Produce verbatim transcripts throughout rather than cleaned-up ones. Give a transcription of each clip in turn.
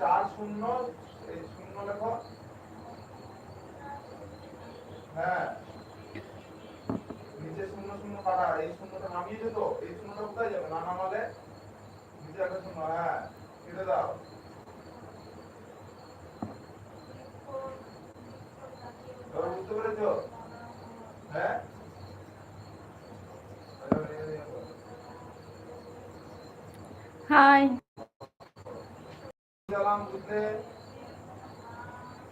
চার শূন্য, এই শূন্য লেখো। হ্যাঁ, নিচে শূন্য শূন্য কাটা, এই শূন্যটা নামিয়ে দে তো। এই শূন্যটা কোথায় যাবে? না নামালে নিচে একটা শূন্য, হ্যাঁ, কেটে দাও। এবার বুঝতে পেরেছো? হ্যাঁ। হাই। গেলাম বুঝলে,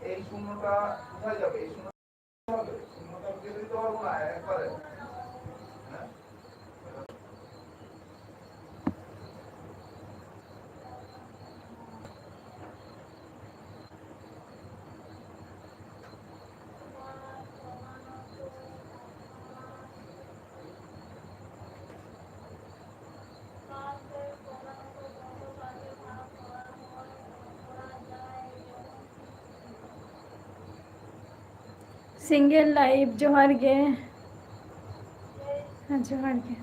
এই শূন্যটা কোথায় যাবে? এই শূন্যটা হবে, শূন্যটা আমি কেটে দিতে পারবো না একবারে। হ্যাঁ? Single life, ᱡᱚᱦᱟᱨ ᱜᱮ᱾ ᱦᱮᱸ, ᱡᱚᱦᱟᱨ ᱜᱮ᱾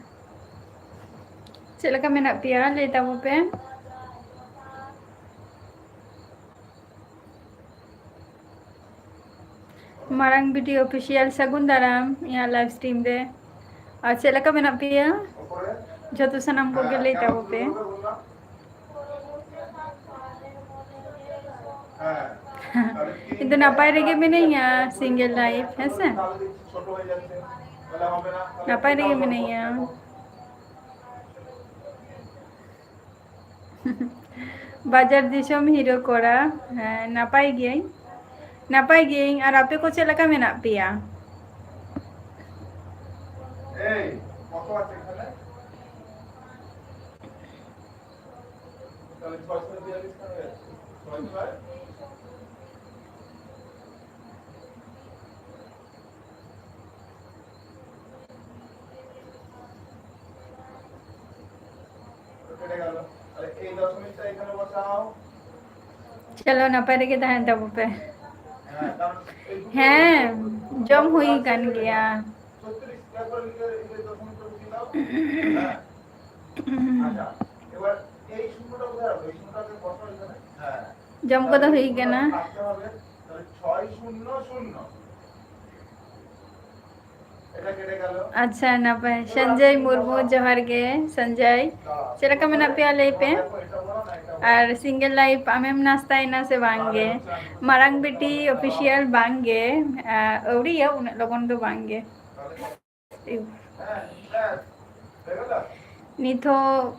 ᱪᱮᱫ ᱞᱮᱠᱟ ᱢᱮᱱᱟᱜ ᱯᱮᱭᱟ? ᱞᱟᱹᱭ ᱛᱟᱵᱚ ᱯᱮ᱾ ᱢᱟᱨᱟᱝ ᱵᱤᱴᱤ ᱚᱯᱷᱤᱥᱤᱭᱟᱞ, ᱥᱟᱹᱜᱩᱱ ᱫᱟᱨᱟᱢ ᱤᱧᱟᱹᱜ ᱞᱟᱭᱤᱵᱷ ᱥᱴᱨᱤᱢ ᱨᱮ᱾ ᱟᱨ ᱪᱮᱫ ᱞᱮᱠᱟ ᱢᱮᱱᱟᱜ ᱯᱮᱭᱟ? ᱡᱷᱚᱛᱚ ᱥᱟᱱᱟᱢ ᱠᱚᱜᱮ ᱞᱟᱹᱭ ᱛᱟᱵᱚ ᱯᱮ᱾ ᱤᱧ ᱫᱚ ᱱᱟᱯᱟᱭ ᱨᱮᱜᱮ ᱢᱤᱱᱟᱹᱧᱟ, ᱥᱤᱝᱜᱮᱞ ᱞᱟᱭᱤᱯᱷ, ᱦᱮᱸ ᱥᱮ? ᱱᱟᱯᱟᱭ ᱨᱮᱜᱮ ᱢᱤᱱᱟᱹᱧᱟ᱾ ᱵᱟᱡᱟᱨ ᱫᱤᱥᱚᱢ ᱦᱤᱨᱳ ᱠᱚᱲᱟ, ᱦᱮᱸ, ᱱᱟᱯᱟᱭ ᱜᱤᱭᱟᱹᱧ, ᱱᱟᱯᱟᱭ ᱜᱤᱭᱟᱹᱧ᱾ ᱟᱨ ᱟᱯᱮ ᱠᱚ ᱪᱮᱫ ᱞᱮᱠᱟ ᱢᱮᱱᱟᱜ ᱯᱮᱭᱟ? ᱪᱚᱞᱚ, ᱱᱟᱯᱟᱭ ᱨᱮᱜᱮ ᱛᱟᱦᱮᱱ ᱛᱟᱵᱚ ᱯᱮ᱾ ᱦᱮᱸ, ᱡᱚᱢ ᱦᱩᱭ ᱟᱠᱟᱱ ᱜᱮᱭᱟ᱾ ᱟᱪᱪᱷᱟ, ᱮᱵᱟᱨ ᱮᱭ ᱥᱩᱱᱱᱚ ᱴᱟ ᱠᱚᱛᱷᱟᱭ ᱨᱟᱠᱷᱵᱚ? ᱮᱭ ᱥᱩᱱᱱᱚ ᱴᱟ ᱠᱚ ᱵᱚᱥᱟᱣ ᱮᱠᱷᱟᱱᱮ। ᱦᱮᱸ। ᱡᱚᱢ ᱠᱚᱫᱚ ᱦᱩᱭ ᱠᱟᱱᱟ᱾ ᱟᱪᱪᱷᱟ, ᱱᱟᱯᱟᱭ᱾ ᱥᱚᱧᱡᱚᱭ ᱢᱩᱨᱢᱩ, ᱡᱚᱦᱟᱨ ᱜᱮ᱾ ᱥᱚᱧᱡᱚᱭ, ᱪᱮᱫ ᱞᱮᱠᱟ ᱢᱮᱱᱟᱜ ᱯᱮᱭᱟ ᱞᱟᱹᱭ ᱯᱮ? ᱟᱨ single life ᱟᱢᱮᱢ ᱱᱟᱥᱛᱟᱭᱮᱱᱟ ᱥᱮ ᱵᱟᱝ ᱜᱮ? ᱢᱟᱨᱟᱝ ᱵᱤᱴᱤ official ᱵᱟᱝ ᱜᱮ, ᱟ, ᱟᱹᱣᱨᱤᱭᱟ ᱩᱱᱟᱹᱜ ᱞᱚᱜᱚᱱ ᱫᱚ ᱵᱟᱝ ᱜᱮ᱾ ᱱᱤᱛ ᱦᱚᱸ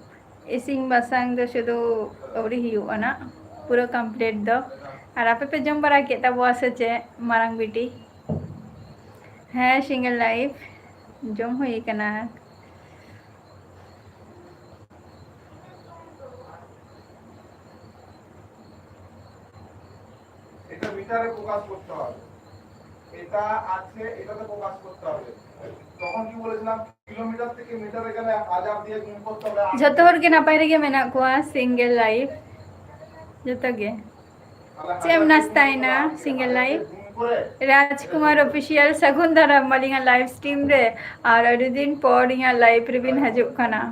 ᱤᱥᱤᱱ ᱵᱟᱥᱟᱝ ᱫᱚ ᱥᱩᱫᱷᱩ ᱟᱹᱣᱨᱤ ᱦᱩᱭᱩᱜᱼᱟ ᱱᱟᱜ, ᱯᱩᱨᱟᱹ complete ᱫᱚ᱾ ᱟᱨ ᱟᱯᱮ ᱯᱮ ᱡᱚᱢ ᱵᱟᱲᱟ ᱠᱮᱫ ᱛᱟᱵᱚᱣᱟ ᱥᱮ ᱪᱮᱫ, ᱢᱟᱨᱟᱝ ᱵᱤᱴᱤ? ᱦᱮᱸ, single life ᱡᱚᱢ ᱦᱩᱭ ᱠᱟᱱᱟ᱾ এটা মিটারে প্রকাশ করতে হবে। এটা আছে, এটাতে প্রকাশ করতে হবে। তখন কি বলেছিলাম, কিলোমিটার থেকে মিটারে গেলে হাজার দিয়ে গুণ করতে হবে। ᱡᱚᱛᱚ ᱦᱚᱲ ᱜᱮ ᱱᱟᱯᱟᱭ ᱨᱮᱜᱮ ᱢᱮᱱᱟᱜ ᱠᱚᱣᱟ, single life ᱡᱚᱛᱚ ᱜᱮ᱾ ᱪᱮᱫ ᱮᱢ ᱱᱟᱥᱛᱟᱭᱮᱱᱟ, single life? ᱨᱟᱡᱽᱠᱩᱢᱟᱨ official, ᱥᱟᱹᱜᱩᱱ ᱫᱟᱨᱟᱢ ᱟᱹᱞᱤᱧᱟᱜ live stream ᱨᱮ, ᱟᱨ ᱟᱹᱰᱤ ᱫᱤᱱ ᱯᱚᱨ ᱤᱧᱟᱹᱜ live ᱨᱮᱵᱤᱱ ᱦᱤᱡᱩᱜ ᱠᱟᱱᱟ᱾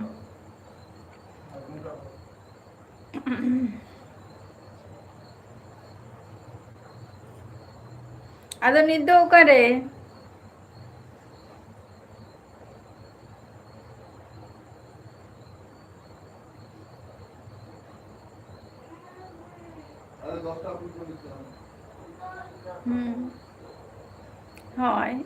ᱟᱫᱚ ᱱᱤᱛ ᱫᱚ ᱚᱠᱟᱨᱮ? ᱦᱩᱸ᱾ ᱦᱳᱭ᱾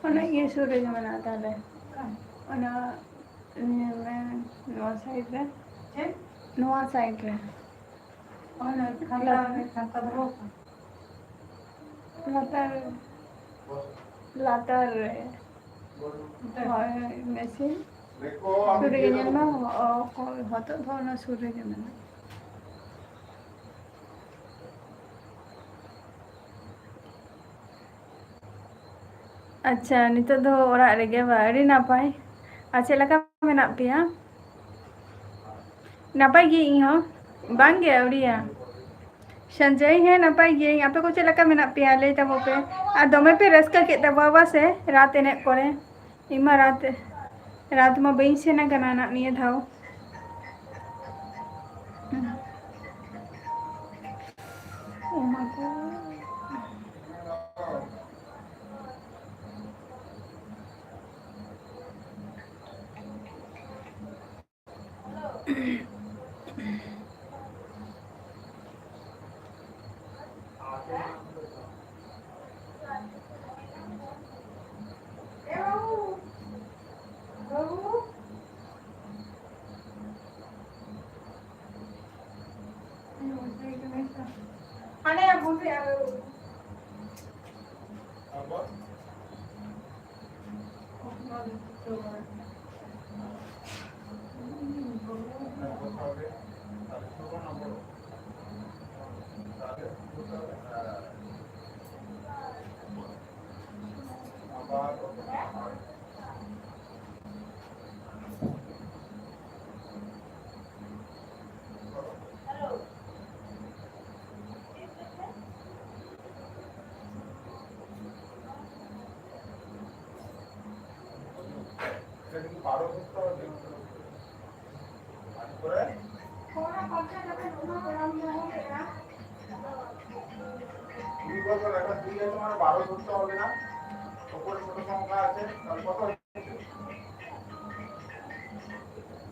ᱚᱱᱟ ᱤᱭᱟᱹ ᱥᱩᱨ ᱨᱮᱜᱮ ᱢᱮᱱᱟᱜᱼᱟ ᱛᱟᱦᱞᱮ᱾ ᱚᱱᱟ ᱧᱮᱞ ᱢᱮ, ᱱᱚᱣᱟ side ᱨᱮ᱾ ᱪᱮᱫ? ᱱᱚᱣᱟ side ᱨᱮ᱾ ᱚᱱᱟ ᱠᱷᱟᱛᱟ ᱨᱮ, ᱠᱷᱟᱛᱟ ᱫᱚᱦᱚ ᱠᱟᱜ᱾ ᱞᱟᱛᱟᱨ, ᱞᱟᱛᱟᱨ ᱨᱮ᱾ ᱦᱳᱭ, ᱦᱳᱭ, ᱢᱮᱥᱤᱱ ᱥᱩᱨ ᱨᱮᱜᱮ ᱧᱮᱞ ᱢᱮ, ᱚ-, ᱚᱠᱚᱭ ᱦᱚᱛᱚᱫ ᱫᱚ ᱚᱱᱟ ᱥᱩᱨ ᱨᱮᱜᱮ ᱢᱮᱱᱟᱜᱼᱟ᱾ ᱟᱪᱪᱷᱟ, ᱱᱤᱛᱚᱜ ᱫᱚ ᱚᱲᱟᱜ ᱨᱮᱜᱮ ᱵᱟ? ᱟᱹᱰᱤ ᱱᱟᱯᱟᱭ᱾ ᱟᱨ ᱪᱮᱫ ᱞᱮᱠᱟ ᱢᱮᱱᱟᱜ ᱯᱮᱭᱟ? ᱱᱟᱯᱟᱭ ᱜᱮ ᱤᱧ ᱦᱚᱸ᱾ ᱵᱟᱝ ᱜᱮ, ᱟᱹᱣᱨᱤᱭᱟ᱾ ᱥᱚᱧᱡᱚᱭ, ᱦᱮᱸ, ᱱᱟᱯᱟᱭ ᱜᱤᱭᱟᱹᱧ᱾ ᱟᱯᱮ ᱠᱚ ᱪᱮᱫ ᱞᱮᱠᱟ ᱢᱮᱱᱟᱜ ᱯᱮᱭᱟ? ᱞᱟᱹᱭ ᱛᱟᱵᱚ ᱯᱮ᱾ ᱟᱨ ᱫᱚᱢᱮ ᱯᱮ ᱨᱟᱹᱥᱠᱟᱹ ᱠᱮᱫ ᱛᱟᱵᱚᱣᱟ ᱵᱟ ᱥᱮ ᱨᱟᱛ ᱮᱱᱮᱡ ᱠᱚᱨᱮ? ᱤᱧ ᱢᱟ ᱨᱟᱛ, ᱨᱟᱛ ᱢᱟ ᱵᱟᱹᱧ ᱥᱮᱱ ᱟᱠᱟᱱᱟ ᱱᱟᱜ ᱱᱤᱭᱟᱹ ᱫᱷᱟᱣ᱾ ᱚ ᱢᱟ ᱜᱳ᱾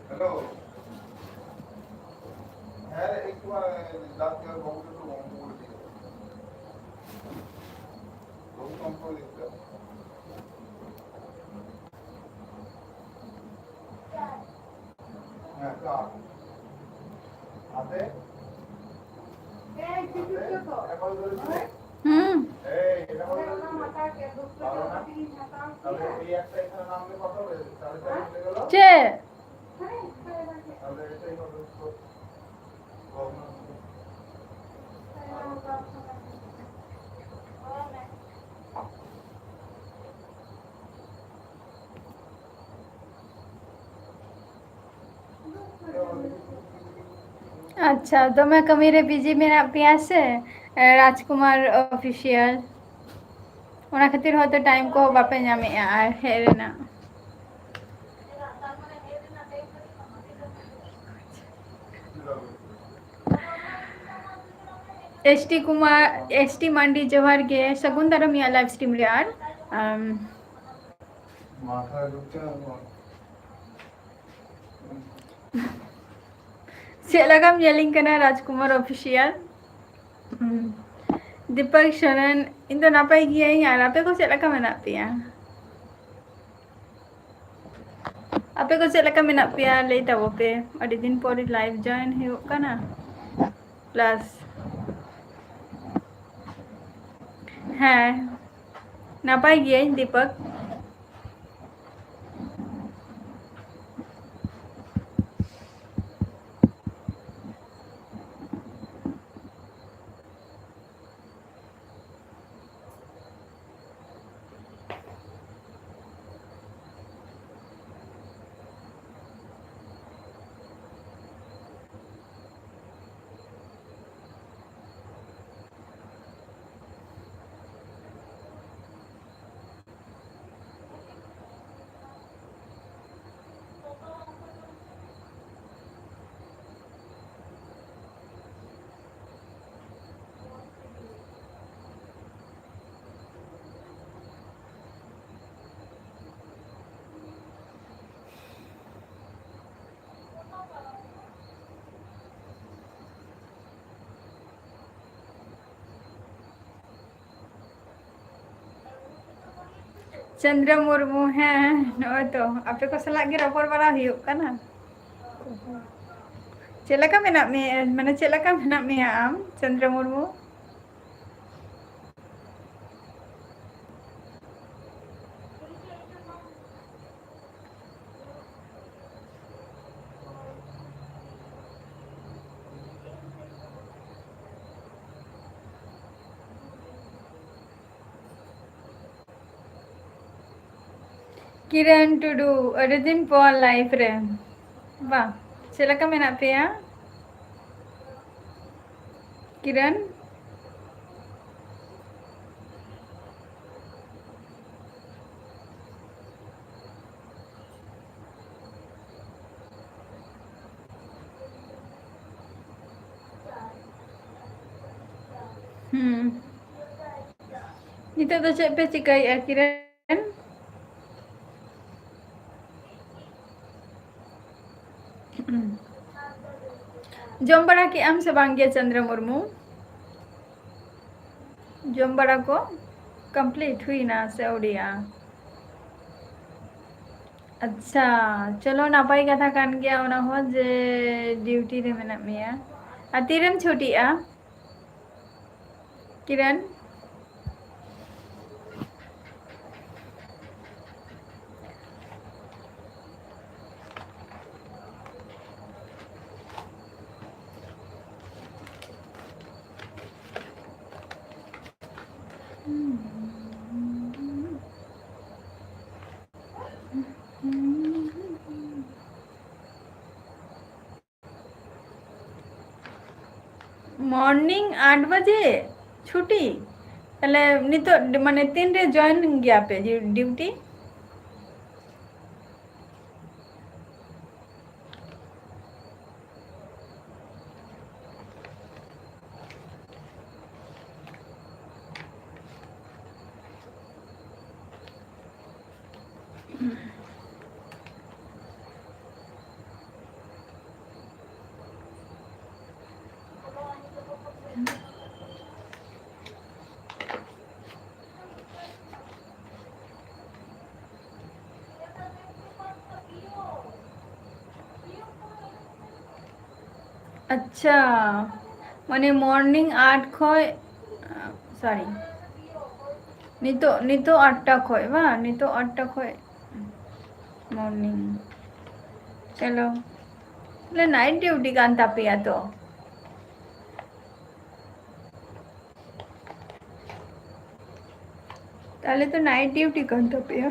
হ্যালো। হ্যাঁ রে, একটু, আহ, রাত করে বাবুকে একটু বন্ধ করে দিও। বাবু কম করে দিতে। হ্যাঁ, তো আ-, হাতে। হুম। এই, এটা বলো। ভালো না? তাহলে এই একটা এখানে নামলে কত হবে? সাড়ে চার মিলে গেল। চে। তাহলে এটাই হবে। ᱟᱪᱪᱷᱟ, ᱫᱚᱢᱮ ᱠᱟᱹᱢᱤ ᱨᱮ busy ᱢᱮᱱᱟᱜ ᱯᱮᱭᱟ ᱥᱮ, ᱨᱟᱡᱽᱠᱩᱢᱟᱨ Official? ᱚᱱᱟ ᱠᱷᱟᱹᱛᱤᱨ ᱦᱚᱭᱛᱳ time ᱠᱚᱦᱚᱸ ᱵᱟᱯᱮ ᱧᱟᱢᱮᱜᱼᱟ ᱟᱨ ᱦᱮᱡ ᱨᱮᱱᱟᱜ᱾ S T Kumar, S T ᱢᱟᱱᱰᱤ, ᱡᱚᱦᱟᱨ ᱜᱮ, ᱥᱟᱹᱜᱩᱱ ᱫᱟᱨᱟᱢ ᱤᱧᱟᱹᱜ live stream ᱨᱮ᱾ ᱟᱨ, ᱟᱢ, ᱪᱮᱫ ᱞᱮᱠᱟᱢ ᱧᱮᱞᱤᱧ ᱠᱟᱱᱟ, ᱨᱟᱡᱽᱠᱩᱢᱟᱨ Official? ᱦᱩᱸ᱾ ᱫᱤᱯᱚᱠ ᱥᱚᱨᱮᱱ, ᱤᱧ ᱫᱚ ᱱᱟᱯᱟᱭ ᱜᱤᱭᱟᱹᱧ, ᱟᱨ ᱟᱯᱮ ᱠᱚ ᱪᱮᱫ ᱞᱮᱠᱟ ᱢᱮᱱᱟᱜ ᱯᱮᱭᱟ? ᱟᱯᱮ ᱠᱚ ᱪᱮᱫ ᱞᱮᱠᱟ ᱢᱮᱱᱟᱜ ᱯᱮᱭᱟ? ᱞᱟᱹᱭ ᱛᱟᱵᱚ ᱯᱮ᱾ ᱟᱹᱰᱤ ᱫᱤᱱ ᱯᱚᱨᱮ live join ᱦᱩᱭᱩᱜ ᱠᱟᱱᱟ᱾ Plus, ᱦᱮᱸ, ᱱᱟᱯᱟᱭ ᱜᱤᱭᱟᱹᱧ, ᱫᱤᱯᱚᱠ᱾ ᱪᱚᱱᱫᱨᱚ ᱢᱩᱨᱢᱩ, ᱦᱮᱸ, ᱱᱚᱜᱼᱚᱭ ᱛᱚ, ᱟᱯᱮ ᱠᱚ ᱥᱟᱞᱟᱜ ᱜᱮ ᱨᱚᱯᱚᱲ ᱵᱟᱲᱟ ᱦᱩᱭᱩᱜ ᱠᱟᱱᱟ᱾ ᱪᱮᱫ ᱞᱮᱠᱟ ᱢᱮᱱᱟᱜ ᱢᱮᱭᱟ, ᱢᱟᱱᱮ, ᱪᱮᱫ ᱞᱮᱠᱟ ᱢᱮᱱᱟᱜ ᱢᱮᱭᱟ ᱟᱢ, ᱪᱚᱱᱫᱨᱚ ᱢᱩᱨᱢᱩ? ᱠᱤᱨᱟᱱ ᱴᱩᱰᱩ, ᱟᱹᱰᱤ ᱫᱤᱱ ᱯᱚᱨ live ᱨᱮ᱾ ᱵᱟ, ᱪᱮᱫ ᱞᱮᱠᱟ ᱢᱮᱱᱟᱜ ᱯᱮᱭᱟ? ᱠᱤᱨᱟᱱ? ᱦᱩᱸ᱾ ᱱᱤᱛᱚᱜ ᱫᱚ ᱪᱮᱫ ᱯᱮ ᱪᱤᱠᱟᱹᱭᱮᱫᱼᱟ, ᱠᱤᱨᱟᱱ? ᱡᱚᱢ ᱵᱟᱲᱟ ᱠᱮᱜ ᱟᱢ ᱥᱮ ᱵᱟᱝ ᱜᱮ, ᱪᱚᱱᱫᱨᱚ ᱢᱩᱨᱢᱩ? ᱡᱚᱢ ᱵᱟᱲᱟ ᱠᱚ complete ᱦᱩᱭᱱᱟ ᱥᱮ ᱟᱹᱣᱨᱤᱭᱟ? ᱟᱪᱪᱷᱟ, ᱪᱚᱞᱚ, ᱱᱟᱯᱟᱭ ᱠᱟᱛᱷᱟ ᱠᱟᱱ ᱜᱮᱭᱟ ᱚᱱᱟ ᱦᱚᱸ, ᱡᱮ duty ᱨᱮ ᱢᱮᱱᱟᱜ ᱢᱮᱭᱟ᱾ ᱟᱨ ᱛᱤᱨᱮᱢ ᱪᱷᱩᱴᱤᱜᱼᱟ, ᱠᱤᱨᱟᱱ? Morning ᱟᱴ ᱵᱟᱡᱮ ᱪᱷᱩᱴᱤ? ᱛᱟᱦᱞᱮ ᱱᱤᱛᱚᱜ ᱢᱟᱱᱮ ᱛᱤᱱᱨᱮ join ᱜᱮᱭᱟ ᱯᱮ duty? ᱟᱪᱪᱷᱟ, ᱢᱟᱱᱮ morning ᱟᱴ ᱠᱷᱚᱡ, sorry, ᱱᱤᱛᱚᱜ, ᱱᱤᱛᱚᱜ ᱟᱴ ᱴᱟ ᱠᱷᱚᱡ ᱵᱟᱝ? ᱱᱤᱛᱚᱜ ᱟᱴ ᱴᱟ ᱠᱷᱚᱡ morning᱾ ᱪᱚᱞᱚ, ᱛᱟᱦᱞᱮ night duty ᱠᱟᱱ ᱛᱟᱯᱮᱭᱟ ᱛᱚ? ᱛᱟᱦᱞᱮ ᱛᱚ night duty ᱠᱟᱱ ᱛᱟᱯᱮᱭᱟ᱾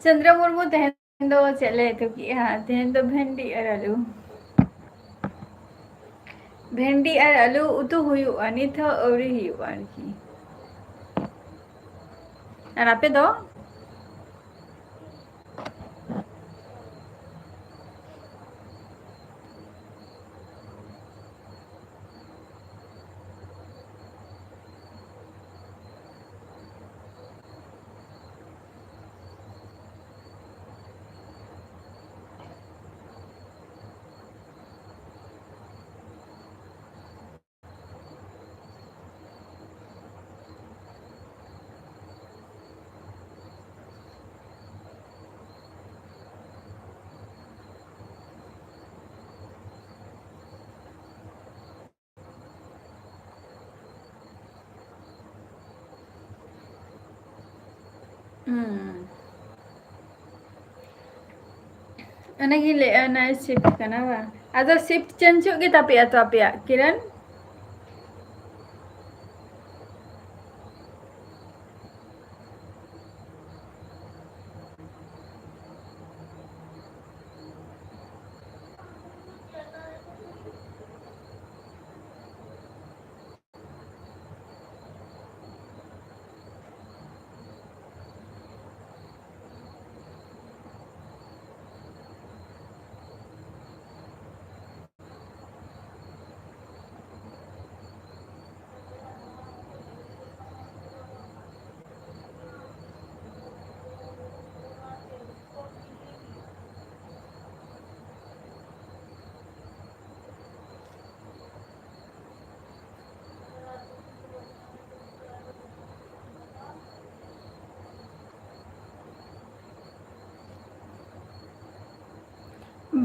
ᱪᱚᱱᱫᱨᱚ ᱢᱩᱨᱢᱩ ᱛᱟᱦᱮᱱ ᱛᱮᱦᱮᱧ ᱫᱚ ᱪᱮᱫ ᱞᱮ ᱩᱛᱩ ᱠᱮᱜᱼᱟ? ᱛᱮᱦᱮᱧ ᱫᱚ ᱵᱷᱮᱱᱰᱤ ᱟᱨ ᱟᱹᱞᱩ᱾ ᱵᱷᱮᱱᱰᱤ ᱟᱨ ᱟᱹᱞᱩ ᱩᱛᱩ ᱦᱩᱭᱩᱜᱼᱟ, ᱱᱤᱛ ᱦᱚᱸ ᱟᱹᱣᱨᱤ ᱦᱩᱭᱩᱜᱼᱟ ᱟᱨᱠᱤ᱾ ᱟᱨ ᱟᱯᱮ ᱫᱚ? ᱦᱩᱸ᱾ ᱚᱱᱟᱜᱤᱧ ᱞᱟᱹᱭᱮᱜᱼᱟ, night shift ᱠᱟᱱᱟ ᱵᱟᱝ? ᱟᱫᱚ shift changeᱚᱜ ᱜᱮ ᱛᱟᱯᱮᱭᱟ ᱛᱚ ᱟᱯᱮᱭᱟᱜ, ᱠᱤᱨᱟᱱ?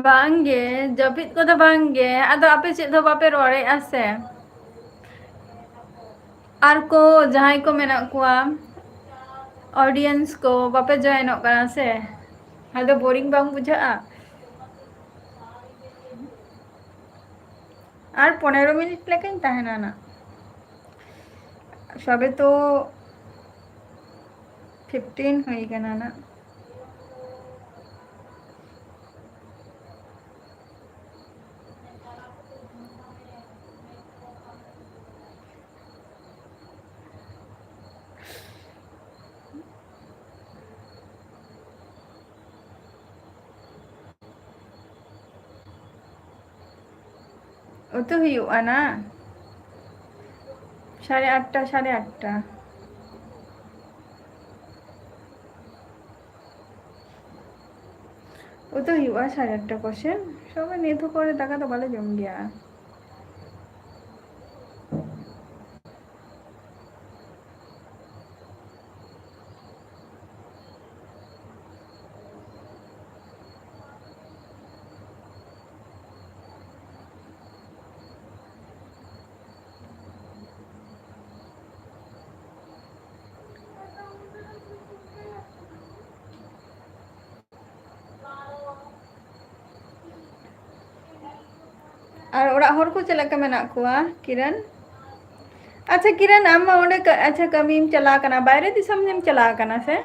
ᱵᱟᱝᱜᱮ, ᱡᱟᱹᱯᱤᱫ ᱠᱚᱫᱚ ᱵᱟᱝᱜᱮ᱾ ᱟᱫᱚ ᱟᱯᱮ ᱪᱮᱫ ᱦᱚᱸ ᱵᱟᱯᱮ ᱨᱚᱲᱮᱫᱼᱟ ᱥᱮ? ᱟᱨ ᱠᱚ ᱡᱟᱦᱟᱸᱭ ᱠᱚ ᱢᱮᱱᱟᱜ ᱠᱚᱣᱟ, audience ᱠᱚ, ᱵᱟᱯᱮ joinᱚᱜ ᱠᱟᱱᱟ ᱥᱮ? ᱟᱫᱚ boring ᱵᱟᱝ ᱵᱩᱡᱷᱟᱹᱜᱼᱟ? ᱟᱨ ᱯᱚᱱᱮᱨᱚ ᱢᱤᱱᱤᱴ ᱞᱮᱠᱟᱧ ᱛᱟᱦᱮᱱᱟ ᱱᱟᱜ᱾ ᱥᱚᱵᱮ ᱛᱚ fifteen ᱦᱩᱭ ᱠᱟᱱᱟ ᱱᱟᱜ᱾ ᱩᱛᱩ ᱦᱩᱭᱩᱜᱼᱟ ᱱᱟ, ᱥᱟᱲᱮ ᱟᱴᱴᱟ, ᱥᱟᱲᱮ ᱟᱴᱴᱟ᱾ ᱩᱛᱩ ᱦᱩᱭᱩᱜᱼᱟ ᱥᱟᱲᱮ ᱟᱴᱴᱟ ᱠᱚᱥᱮᱫ᱾ ᱥᱚᱵ ᱱᱤᱛ ᱠᱚᱨᱮ ᱫᱟᱠᱟ ᱫᱚ ᱵᱟᱞᱮ ᱡᱚᱢ ᱜᱮᱭᱟ᱾ ᱟᱨ ᱚᱲᱟᱜ ᱦᱚᱲ ᱠᱚ ᱪᱮᱫ ᱞᱮᱠᱟ ᱢᱮᱱᱟᱜ ᱠᱚᱣᱟ, ᱠᱤᱨᱟᱱ? ᱟᱪᱪᱷᱟ, ᱠᱤᱨᱟᱱ, ᱟᱢ ᱢᱟ ᱚᱸᱰᱮ ᱠᱟ-, ᱟᱪᱪᱷᱟ, ᱠᱟᱹᱢᱤᱢ ᱪᱟᱞᱟᱣ ᱠᱟᱱᱟ, ᱵᱟᱭᱨᱮ ᱫᱤᱥᱚᱢ ᱮᱢ ᱪᱟᱞᱟᱣ ᱠᱟᱱᱟ ᱥᱮ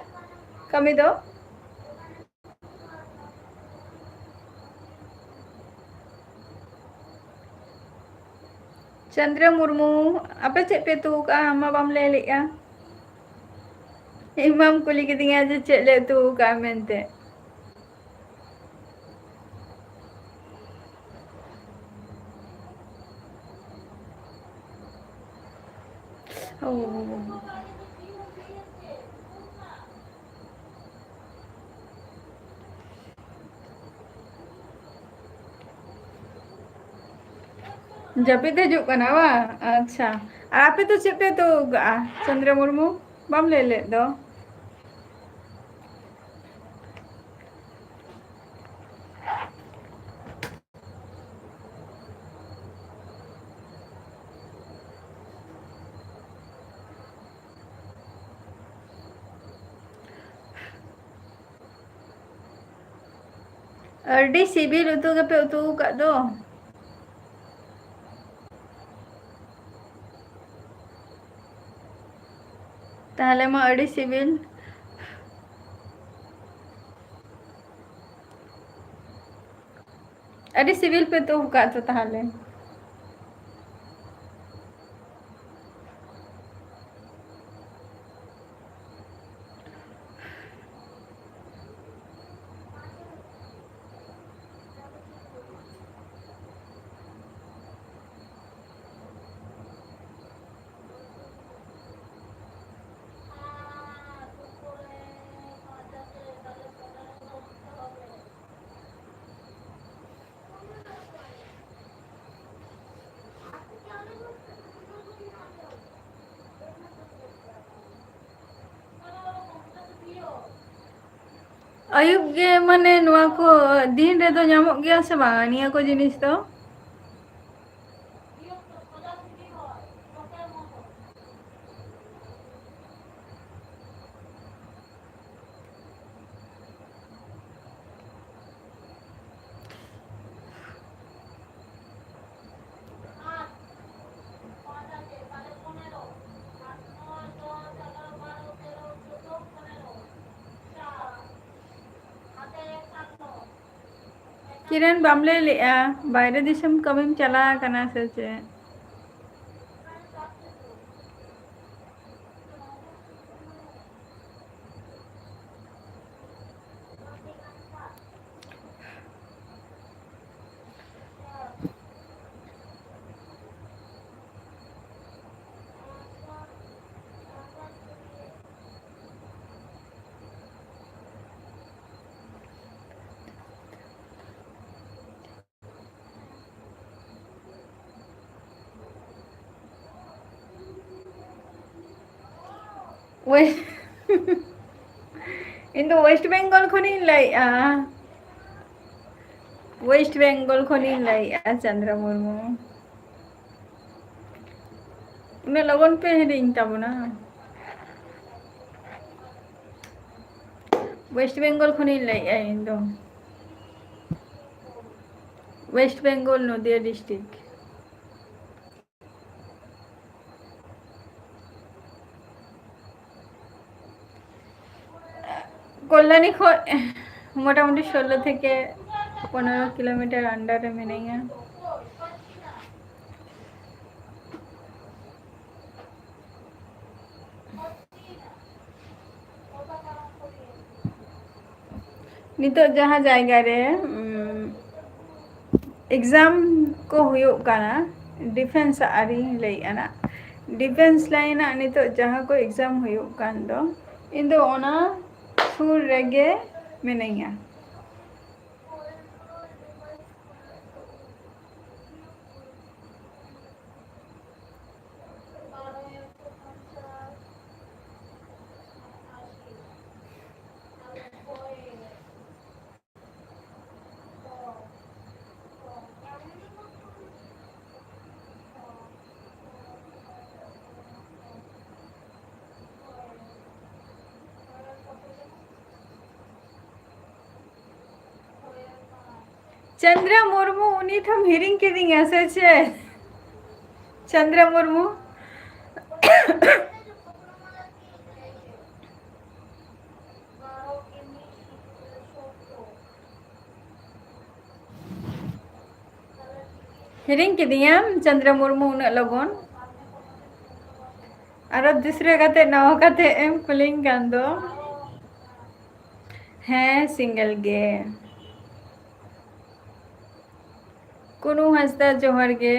ᱠᱟᱹᱢᱤ ᱫᱚ? ᱪᱚᱱᱫᱨᱚ ᱢᱩᱨᱢᱩ, ᱟᱯᱮ ᱪᱮᱫ ᱯᱮ ᱩᱛᱩ ᱠᱟᱜᱼᱟ? ᱟᱢ ᱢᱟ ᱵᱟᱢ ᱞᱟᱹᱭ ᱞᱮᱜᱼᱟ᱾ ᱤᱧ ᱢᱟᱢ ᱠᱩᱞᱤ ᱠᱤᱫᱤᱧᱟ ᱡᱮ ᱪᱮᱫ ᱞᱮ ᱩᱛᱩ ᱠᱟᱜᱼᱟ ᱢᱮᱱᱛᱮ᱾ ᱳ᱾ ᱡᱟᱹᱯᱤᱫ ᱦᱤᱡᱩᱜ ᱠᱟᱱᱟ ᱵᱟᱝ? ᱟᱪᱪᱷᱟ᱾ ᱟᱨ ᱟᱯᱮ ᱫᱚ ᱪᱮᱫ ᱯᱮ ᱩᱛᱩ ᱠᱟᱜᱼᱟ, ᱪᱚᱱᱫᱨᱚ ᱢᱩᱨᱢᱩ? ᱵᱟᱢ ᱞᱟᱹᱭ ᱞᱮᱫ ᱫᱚ᱾ ᱟᱹᱰᱤ ᱥᱤᱵᱤᱞ ᱩᱛᱩ ᱜᱮᱯᱮ ᱩᱛᱩ ᱟᱠᱟᱫ ᱫᱚ᱾ ᱛᱟᱦᱞᱮ ᱢᱟ ᱟᱹᱰᱤ ᱥᱤᱵᱤᱞ᱾ ᱟᱹᱰᱤ ᱥᱤᱵᱤᱞ ᱯᱮ ᱩᱛᱩ ᱟᱠᱟᱫ ᱫᱚ ᱛᱟᱦᱞᱮ᱾ ᱟᱹᱭᱩᱵ ᱜᱮ, ᱢᱟᱱᱮ, ᱱᱚᱣᱟ ᱠᱚ ᱫᱤᱱ ᱨᱮᱫᱚ ᱧᱟᱢᱚᱜ ᱜᱮᱭᱟ ᱥᱮ ᱵᱟᱝ ᱱᱤᱭᱟᱹ ᱠᱚ ᱡᱤᱱᱤᱥ ᱫᱚ? ᱠᱤᱨᱟᱱ, ᱵᱟᱢ ᱞᱟᱹᱭ ᱞᱮᱜᱼᱟ, ᱵᱟᱭᱨᱮ ᱫᱤᱥᱚᱢ ᱠᱟᱹᱢᱤᱢ ᱪᱟᱞᱟᱣ ᱟᱠᱟᱱᱟ ᱥᱮ ᱪᱮᱫ? ᱳᱭᱮᱥᱴ, ᱤᱧ ᱫᱚ ᱳᱭᱮᱥᱴ ᱵᱮᱝᱜᱚᱞ ᱠᱷᱚᱱᱤᱧ ᱞᱟᱹᱭᱮᱜᱼᱟ᱾ ᱳᱭᱮᱥᱴ ᱵᱮᱝᱜᱚᱞ ᱠᱷᱚᱱᱤᱧ ᱞᱟᱹᱭᱮᱜᱼᱟ, ᱪᱚᱱᱫᱨᱟ ᱢᱩᱨᱢᱩ᱾ ᱩᱱᱟᱹᱜ ᱞᱚᱜᱚᱱ ᱯᱮ ᱦᱤᱲᱤᱧ ᱛᱟᱵᱚᱱᱟ᱾ ᱳᱭᱮᱥᱴ ᱵᱮᱝᱜᱚᱞ ᱠᱷᱚᱱᱤᱧ ᱞᱟᱹᱭᱮᱜᱼᱟ ᱤᱧ ᱫᱚ᱾ ᱳᱭᱮᱥᱴ ᱵᱮᱝᱜᱚᱞ, ᱱᱚᱫᱤᱭᱟ ᱰᱤᱥᱴᱨᱤᱠᱴ᱾ ᱠᱚᱞᱞᱟᱱᱤ ᱠᱷᱚᱡ ᱢᱚᱴᱟᱢᱩᱴᱤ ᱥᱳᱞᱞᱳ ᱛᱷᱮᱠᱮ ᱯᱚᱱᱮᱨᱚ ᱠᱤᱞᱳᱢᱤᱴᱟᱨ under ᱨᱮ ᱢᱤᱱᱟᱹᱧᱟ᱾ ᱱᱤᱛᱚᱜ ᱡᱟᱦᱟᱸ ᱡᱟᱭᱜᱟ ᱨᱮ, ᱩᱢ, exam ᱠᱚ ᱦᱩᱭᱩᱜ ᱠᱟᱱᱟ, defence ᱟᱜ ᱟᱹᱨᱤᱧ ᱞᱟᱹᱭᱮᱫᱼᱟ ᱱᱟᱜ, defence line ᱟᱜ ᱱᱤᱛᱚᱜ ᱡᱟᱦᱟᱸ ᱠᱚ exam ᱦᱩᱭᱩᱜ ᱠᱟᱱ ᱫᱚ, ᱤᱧ ᱫᱚ ᱚᱱᱟ ᱥᱩᱨ ᱨᱮᱜᱮ ᱢᱤᱱᱟᱹᱧᱟ᱾ ᱪᱚᱱᱫᱨᱟ ᱢᱩᱨᱢᱩ, ᱩᱱᱤ ᱴᱷᱮᱱ ᱦᱤᱲᱤᱧ ᱠᱤᱫᱤᱧᱟ ᱥᱮ ᱪᱮᱫ? ᱪᱚᱱᱫᱨᱟ ᱢᱩᱨᱢᱩ᱾ ᱦᱤᱲᱤᱧ ᱠᱤᱫᱤᱧᱟᱢ ᱪᱚᱱᱫᱨᱟ ᱢᱩᱨᱢᱩ ᱩᱱᱟᱹᱜ ᱞᱚᱜᱚᱱ? ᱟᱨᱚ ᱫᱤᱥᱨᱟᱹ ᱠᱟᱛᱮ ᱱᱟᱣᱟ ᱠᱟᱛᱮ ᱮᱢ ᱠᱩᱞᱤᱧ ᱠᱟᱱ ᱫᱚ᱾ ᱦᱮᱸ, single ᱜᱮ᱾ ᱠᱩᱱᱩ ᱦᱟᱸᱥᱫᱟ, ᱡᱚᱦᱟᱨ ᱜᱮ᱾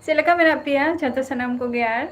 ᱪᱮᱫ ᱞᱮᱠᱟ ᱢᱮᱱᱟᱜ ᱯᱮᱭᱟ ᱡᱷᱚᱛᱚ ᱥᱟᱱᱟᱢ ᱠᱚᱜᱮ? ᱟᱨ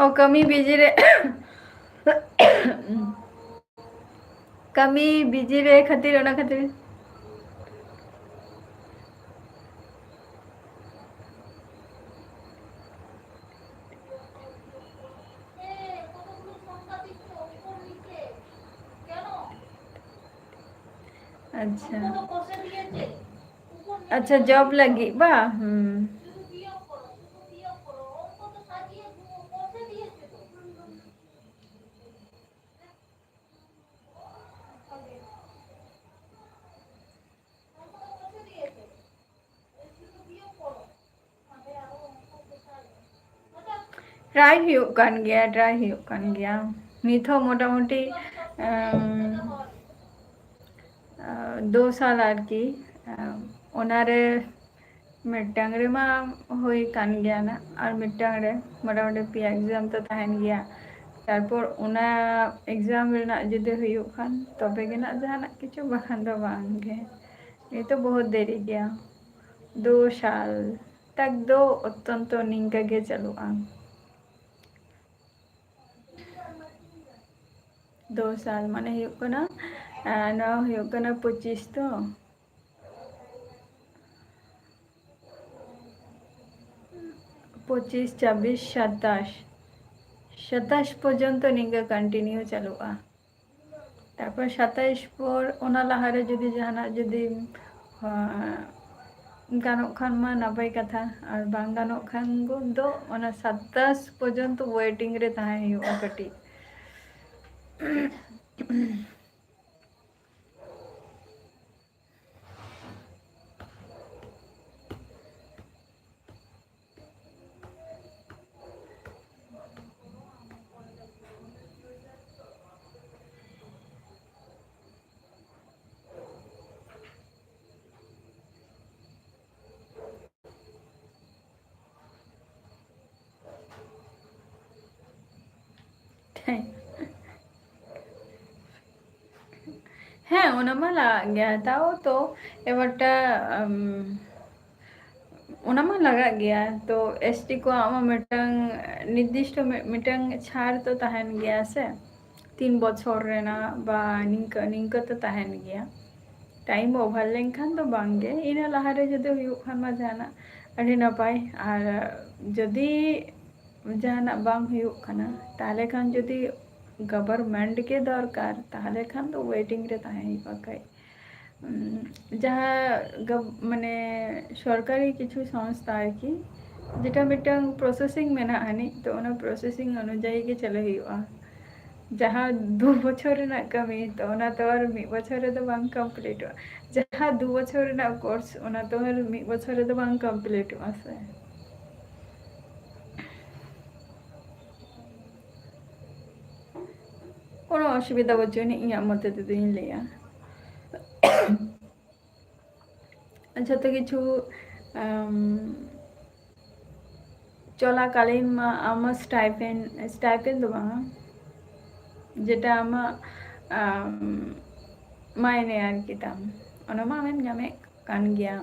ᱚ, ᱠᱟᱹᱢᱤ busy ᱨᱮ᱾ ᱠᱟᱹᱢᱤ busy ᱨᱮ ᱠᱷᱟᱹᱛᱤᱨ, ᱚᱱᱟ ᱠᱷᱟᱹᱛᱤᱨ᱾ ᱟᱪᱪᱷᱟ᱾ ᱟᱪᱪᱷᱟ, job ᱞᱟᱹᱜᱤᱫ ᱵᱟ? ᱦᱩᱸ᱾ Try ᱦᱩᱭᱩᱜ ᱠᱟᱱ ᱜᱮᱭᱟ, try ᱦᱩᱭᱩᱜ ᱠᱟᱱ ᱜᱮᱭᱟ᱾ ᱱᱤᱛ ᱦᱚᱸ ᱢᱚᱴᱟᱢᱩᱴᱤ, ᱮᱢ, ᱟ, ᱫᱩ ᱥᱟᱞ ᱟᱨᱠᱤ, ᱟ, ᱚᱱᱟᱨᱮ ᱢᱤᱫᱴᱟᱝ ᱨᱮᱢᱟ ᱦᱩᱭ ᱠᱟᱱ ᱜᱮᱭᱟ ᱱᱟᱜ, ᱟᱨ ᱢᱤᱫᱴᱟᱝ ᱨᱮ ᱢᱚᱴᱟᱢᱩᱴᱤ ᱯᱮᱭᱟ exam ᱛᱚ ᱛᱟᱦᱮᱱ ᱜᱮᱭᱟ᱾ ᱛᱟᱨᱯᱚᱨ ᱚᱱᱟ exam ᱨᱮᱱᱟᱜ ᱡᱩᱫᱤ ᱦᱩᱭᱩᱜ ᱠᱷᱟᱱ, ᱛᱚᱵᱮ ᱜᱮ ᱱᱟᱜ ᱡᱟᱦᱟᱱᱟᱜ ᱠᱤᱪᱷᱩ, ᱵᱟᱠᱷᱟᱱ ᱫᱚ ᱵᱟᱝ ᱜᱮ᱾ ᱱᱤᱛᱚᱜ ᱵᱚᱦᱩᱛ ᱫᱮᱨᱤ ᱜᱮᱭᱟ, ᱫᱩ ᱥᱟᱞ ᱛᱟᱠ ᱫᱚ ᱚᱛᱛᱚᱱᱛᱚ ᱱᱤᱝᱠᱟ ᱜᱮ ᱪᱟᱹᱞᱩᱜᱼᱟ᱾ ᱫᱩ ᱥᱟᱞ ᱢᱟᱱᱮ ᱦᱩᱭᱩᱜ ᱠᱟᱱᱟ, ᱟᱨ ᱱᱚᱣᱟ ᱦᱩᱭᱩᱜ ᱠᱟᱱᱟ ᱯᱚᱸᱪᱤᱥ ᱛᱚ, ᱯᱚᱸᱪᱤᱥ, ᱪᱷᱟᱵᱵᱤᱥ, ᱥᱟᱛᱟᱥ, ᱥᱟᱛᱟᱥ ᱯᱚᱨᱡᱚᱱᱛᱚ ᱱᱤᱝᱠᱟᱹ continue ᱪᱟᱹᱞᱩᱜᱼᱟ᱾ ᱛᱟᱨᱯᱚᱨ ᱥᱟᱛᱟᱥ ᱯᱚᱨ ᱚᱱᱟ ᱞᱟᱦᱟᱨᱮ ᱡᱩᱫᱤ ᱡᱟᱦᱟᱱᱟᱜ ᱡᱩᱫᱤ, ᱟᱸ, ᱜᱟᱱᱚᱜ ᱠᱷᱟᱱ ᱢᱟ ᱱᱟᱯᱟᱭ ᱠᱟᱛᱷᱟ, ᱟᱨ ᱵᱟᱝ ᱜᱟᱱᱚᱜ ᱠᱷᱟᱱ ᱫᱚ ᱚᱱᱟ ᱥᱟᱛᱟᱥ ᱯᱚᱨᱡᱚᱱᱛᱚ waiting ᱨᱮ ᱛᱟᱦᱮᱸ ᱦᱩᱭᱩᱜᱼᱟ ᱠᱟᱹᱴᱤᱡ᱾ ᱦᱮᱸ, ᱚᱱᱟ ᱢᱟ ᱞᱟᱜᱟᱜ ᱜᱮᱭᱟ, ᱛᱟᱣ ᱛᱚ ᱮᱵᱟᱨᱴᱟ, ᱟᱢ, ᱚᱱᱟ ᱢᱟ ᱞᱟᱜᱟᱜ ᱜᱮᱭᱟ᱾ ᱛᱚ, ᱮᱥ ᱴᱤ ᱠᱚᱣᱟᱜ ᱢᱟ ᱢᱤᱫᱴᱟᱝ ᱱᱤᱨᱫᱤᱥᱴᱚ ᱢᱤ-, ᱢᱤᱫᱴᱟᱝ ᱪᱷᱟᱲ ᱛᱚ ᱛᱟᱦᱮᱱ ᱜᱮᱭᱟ ᱥᱮ, ᱛᱤᱱ ᱵᱚᱪᱷᱚᱨ ᱨᱮᱱᱟᱜ ᱵᱟ ᱱᱤᱝᱠᱟᱹ, ᱱᱤᱝᱠᱟᱹ ᱛᱚ ᱛᱟᱦᱮᱱ ᱜᱮᱭᱟ᱾ Time over ᱞᱮᱱᱠᱷᱟᱱ ᱫᱚ ᱵᱟᱝ ᱜᱮ, ᱤᱱᱟᱹ ᱞᱟᱦᱟᱨᱮ ᱡᱩᱫᱤ ᱦᱩᱭᱩᱜ ᱠᱷᱟᱱ ᱢᱟ ᱡᱟᱦᱟᱱᱟᱜ ᱟᱹᱰᱤ ᱱᱟᱯᱟᱭ᱾ ᱟᱨ ᱡᱩᱫᱤ ᱡᱟᱦᱟᱱᱟᱜ ᱵᱟᱝ ᱦᱩᱭᱩᱜ ᱠᱟᱱᱟ, ᱛᱟᱦᱚᱞᱮ ᱠᱷᱟᱱ ᱡᱩᱫᱤ government ᱜᱮ ᱫᱚᱨᱠᱟᱨ, ᱛᱟᱦᱚᱞᱮ ᱠᱷᱟᱱ ᱫᱚ waiting ᱨᱮ ᱛᱟᱦᱮᱸ ᱦᱩᱭᱩᱜᱼᱟ ᱠᱟᱹᱡ᱾ ᱩᱸ, ᱡᱟᱦᱟᱸ ᱜᱚᱵ-, ᱢᱟᱱᱮ ᱥᱚᱨᱠᱟᱨᱤ ᱠᱤᱪᱷᱩ ᱥᱚᱝᱥᱛᱷᱟ ᱟᱨᱠᱤ, ᱡᱮᱴᱟ ᱢᱤᱫᱴᱟᱝ processing ᱢᱮᱱᱟᱜ ᱟᱹᱱᱤᱡ, ᱛᱚ ᱚᱱᱟ processing ᱚᱱᱩᱡᱟᱭᱤ ᱜᱮ ᱪᱟᱹᱞᱩ ᱦᱩᱭᱩᱜᱼᱟ᱾ ᱡᱟᱦᱟᱸ ᱫᱩ ᱵᱚᱪᱷᱚᱨ ᱨᱮᱱᱟᱜ ᱠᱟᱹᱢᱤ, ᱛᱚ ᱚᱱᱟ ᱛᱚ ᱟᱨ ᱢᱤᱫ ᱵᱚᱪᱷᱚᱨ ᱨᱮᱫᱚ ᱵᱟᱝ completeᱚᱜᱼᱟ᱾ ᱡᱟᱦᱟᱸ ᱫᱩ ᱵᱚᱪᱷᱚᱨ ᱨᱮᱱᱟᱜ course, ᱚᱱᱟ ᱛᱚ ᱟᱨ ᱢᱤᱫ ᱵᱚᱪᱷᱚᱨ ᱨᱮᱫᱚ ᱵᱟᱝ completeᱚᱜᱼᱟ ᱥᱮ᱾ ᱠᱳᱱᱳ ᱚᱥᱩᱵᱤᱫᱷᱟ ᱵᱟᱹᱪᱩᱜ ᱟᱹᱱᱤᱡ, ᱤᱧᱟᱹᱜ ᱢᱚᱛᱮ ᱛᱮᱫᱚᱧ ᱞᱟᱹᱭᱟ᱾ ᱡᱷᱚᱛᱚ ᱠᱤᱪᱷᱩ, ᱟᱢ, ᱪᱚᱞᱟᱠᱟᱞᱤᱱ ᱢᱟ ᱟᱢᱟᱜ stipend, stipend ᱫᱚ ᱵᱟᱝᱟ, ᱡᱮᱴᱟ ᱟᱢᱟᱜ ᱟᱢ, ᱢᱟᱭᱱᱮ ᱟᱨᱠᱤ ᱛᱟᱢ, ᱚᱱᱟ ᱢᱟ ᱟᱢᱮᱢ ᱧᱟᱢᱮᱫ ᱠᱟᱱ ᱜᱮᱭᱟ᱾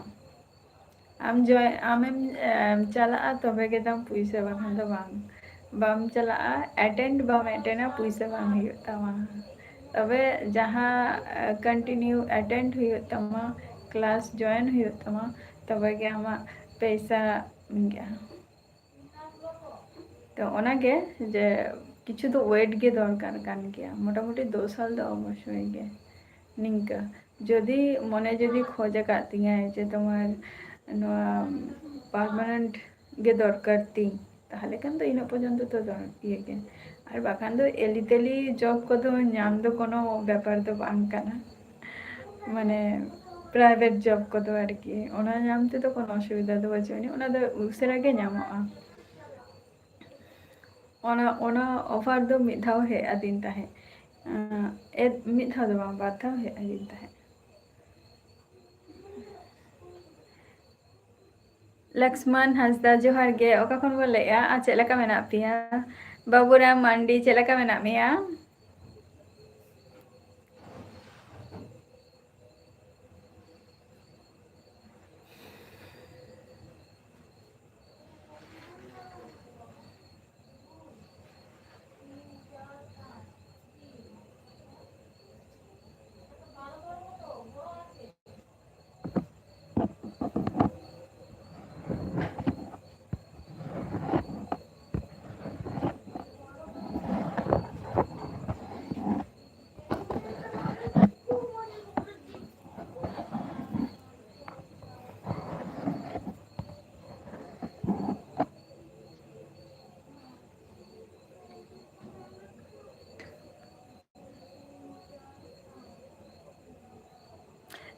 ᱟᱢ ᱡᱚᱭ ᱟᱢᱮᱢ ᱮᱢ, ᱪᱟᱞᱟᱜᱼᱟ ᱛᱚᱵᱮ ᱜᱮ ᱛᱟᱢ ᱯᱩᱭᱥᱟᱹ, ᱵᱟᱠᱷᱟᱱ ᱫᱚ ᱵᱟᱝ᱾ ᱵᱟᱢ ᱪᱟᱞᱟᱜᱼᱟ, attend ᱵᱟᱢ attendᱟ, ᱯᱩᱭᱥᱟᱹ ᱵᱟᱝ ᱦᱩᱭᱩᱜ ᱛᱟᱢᱟ᱾ ᱛᱚᱵᱮ ᱡᱟᱦᱟᱸ continue attend ᱦᱩᱭᱩᱜ ᱛᱟᱢᱟ, class join ᱦᱩᱭᱩᱜ ᱛᱟᱢᱟ, ᱛᱚᱵᱮ ᱜᱮ ᱟᱢᱟᱜ ᱯᱚᱭᱥᱟ ᱜᱮ᱾ ᱛᱚ ᱚᱱᱟᱜᱮ ᱡᱮ ᱠᱤᱪᱷᱩ ᱫᱚ wait ᱜᱮ ᱫᱚᱨᱠᱟᱨ ᱠᱟᱱ ᱜᱮᱭᱟ, ᱢᱚᱴᱟᱢᱩᱴᱤ ᱫᱩ ᱥᱟᱞ ᱫᱚ ᱚᱵᱚᱥᱥᱳᱭ ᱜᱮ᱾ ᱱᱤᱝᱠᱟᱹ ᱡᱩᱫᱤ ᱢᱚᱱᱮ ᱡᱩᱫᱤ ᱠᱷᱚᱡ ᱟᱠᱟᱫ ᱛᱤᱧᱟᱹ ᱡᱮ ᱛᱳᱢᱟᱨ ᱱᱚᱣᱟ permanent ᱜᱮ ᱫᱚᱨᱠᱟᱨ ᱛᱤᱧ, ᱛᱟᱦᱚᱞᱮ ᱠᱷᱟᱱ ᱫᱚ ᱤᱱᱟᱹᱜ ᱯᱚᱨᱡᱚᱱᱛᱚ ᱛᱚ ᱫᱚᱨ-, ᱤᱭᱟᱹ ᱜᱮ᱾ ᱟᱨ ᱵᱟᱠᱷᱟᱱ ᱫᱚ ᱮᱞᱤ ᱛᱮᱞᱤ job ᱠᱚᱫᱚ ᱧᱟᱢ ᱫᱚ ᱠᱳᱱᱳ ᱵᱮᱯᱟᱨ ᱫᱚ ᱵᱟᱝ ᱠᱟᱱᱟ, ᱢᱟᱱᱮ private job ᱠᱚᱫᱚ ᱟᱨᱠᱤ, ᱚᱱᱟ ᱧᱟᱢ ᱛᱮᱫᱚ ᱠᱳᱱᱳ ᱚᱥᱩᱵᱤᱫᱷᱟ ᱫᱚ ᱵᱟᱹᱪᱩᱜ ᱟᱹᱱᱤᱡ, ᱚᱱᱟ ᱫᱚ ᱩᱥᱟᱹᱨᱟ ᱜᱮ ᱧᱟᱢᱚᱜᱼᱟ᱾ ᱚᱱᱟ, ᱚᱱᱟ offer ᱫᱚ ᱢᱤᱫ ᱫᱷᱟᱣ ᱦᱮᱡ ᱟᱹᱫᱤᱧ ᱛᱟᱦᱮᱸᱫ᱾ ᱮᱸ, ᱮᱫ-, ᱢᱤᱫ ᱫᱷᱟᱣ ᱫᱚ ᱵᱟᱝ, ᱵᱟᱨ ᱫᱷᱟᱣ ᱦᱮᱡ ᱟᱹᱫᱤᱧ ᱛᱟᱦᱮᱸᱫ᱾ ᱞᱚᱠᱥᱢᱟᱱ ᱦᱟᱸᱥᱫᱟ, ᱡᱚᱦᱟᱨ ᱜᱮ᱾ ᱚᱠᱟ ᱠᱷᱚᱱ ᱵᱚ ᱞᱟᱹᱭᱮᱜᱼᱟ ᱟᱨ ᱪᱮᱫ ᱞᱮᱠᱟ ᱢᱮᱱᱟᱜ ᱯᱮᱭᱟ? ᱵᱟᱵᱩᱨᱟᱢ ᱢᱟᱱᱰᱤ, ᱪᱮᱫ ᱞᱮᱠᱟ ᱢᱮᱱᱟᱜ ᱢᱮᱭᱟ?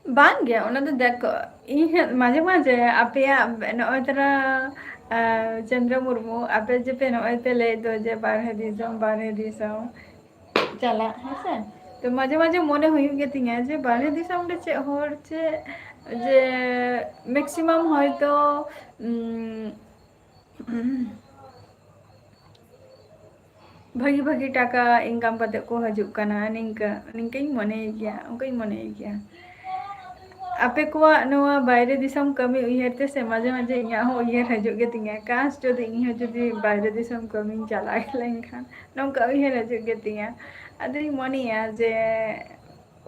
ᱵᱟᱝ ᱜᱮ, ᱚᱱᱟ ᱫᱚ ᱫᱮᱠᱷᱚ, ᱤᱧ ᱦᱚᱸ ᱢᱟᱡᱷᱮ ᱢᱟᱡᱷᱮ ᱟᱯᱮᱭᱟᱜ ᱱᱚᱜᱼᱚᱭ ᱛᱚᱨᱟ, ᱟᱸ, ᱪᱚᱱᱫᱨᱚ ᱢᱩᱨᱢᱩ, ᱟᱯᱮ ᱡᱮ ᱯᱮ ᱱᱚᱜᱼᱚᱭ ᱯᱮ ᱞᱟᱹᱭᱮᱫ ᱫᱚ ᱡᱮ ᱵᱟᱨᱦᱮ ᱫᱤᱥᱚᱢ, ᱵᱟᱨᱦᱮ ᱫᱤᱥᱚᱢ ᱪᱟᱞᱟᱜ, ᱦᱮᱸ ᱥᱮ? ᱛᱚ ᱢᱟᱡᱷᱮ ᱢᱟᱡᱷᱮ ᱢᱚᱱᱮ ᱦᱩᱭᱩᱜ ᱜᱮ ᱛᱤᱧᱟ ᱡᱮ ᱵᱟᱨᱦᱮ ᱫᱤᱥᱚᱢ ᱨᱮ ᱪᱮᱫ ᱦᱚᱲ ᱪᱮᱫ, ᱡᱮ maximum ᱦᱚᱭᱛᱚ, ᱩᱸ, ᱵᱷᱟᱹᱜᱤ ᱵᱷᱟᱹᱜᱤ ᱴᱟᱠᱟ income ᱠᱟᱛᱮ ᱠᱚ ᱦᱤᱡᱩᱜ ᱠᱟᱱᱟ, ᱱᱤᱝᱠᱟᱹ, ᱱᱤᱝᱠᱟᱹᱧ ᱢᱚᱱᱮᱭ ᱜᱮᱭᱟ, ᱚᱱᱠᱟᱧ ᱢᱚᱱᱮᱭ ᱜᱮᱭᱟ᱾ ᱟᱯᱮ ᱠᱚᱣᱟᱜ ᱱᱚᱣᱟ ᱵᱟᱭᱨᱮ ᱫᱤᱥᱚᱢ ᱠᱟᱹᱢᱤ ᱩᱭᱦᱟᱹᱨ ᱛᱮ ᱥᱮ ᱢᱟᱡᱷᱮ ᱢᱟᱡᱷᱮ ᱤᱧᱟᱹᱜ ᱦᱚᱸ ᱩᱭᱦᱟᱹᱨ ᱦᱤᱡᱩᱜ ᱜᱮ ᱛᱤᱧᱟ, ᱠᱟᱥ ᱡᱩᱫᱤ ᱤᱧ ᱦᱚᱸ ᱡᱩᱫᱤ ᱵᱟᱭᱨᱮ ᱫᱤᱥᱚᱢ ᱠᱟᱹᱢᱤᱧ ᱪᱟᱞᱟᱣ ᱞᱮᱱᱠᱷᱟᱱ, ᱱᱚᱝᱠᱟ ᱩᱭᱦᱟᱹᱨ ᱦᱤᱡᱩᱜ ᱜᱮ ᱛᱤᱧᱟ᱾ ᱟᱫᱚᱧ ᱢᱚᱱᱮᱭᱟ ᱡᱮ